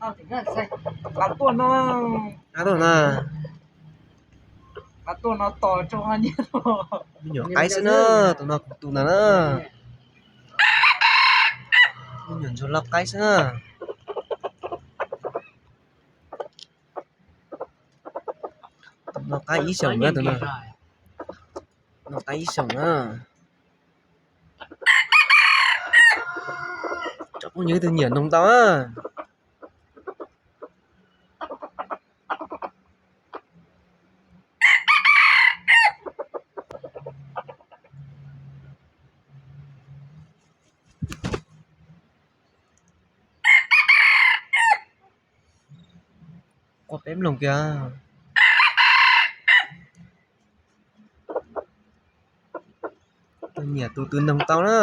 Ab tuaj na. Me nyuam qaib xwb na, tus no kuv tus ntag na. Me nyuam ntsuag loj qaib xwb na. Tus no qaib ib xyoos na, tus no. No qaib ib xyoos na. Tsam phooj ywg twg nyiam noog tau na. Quaj peb mloog kiag. Tus nyiam tus twg noog tau na.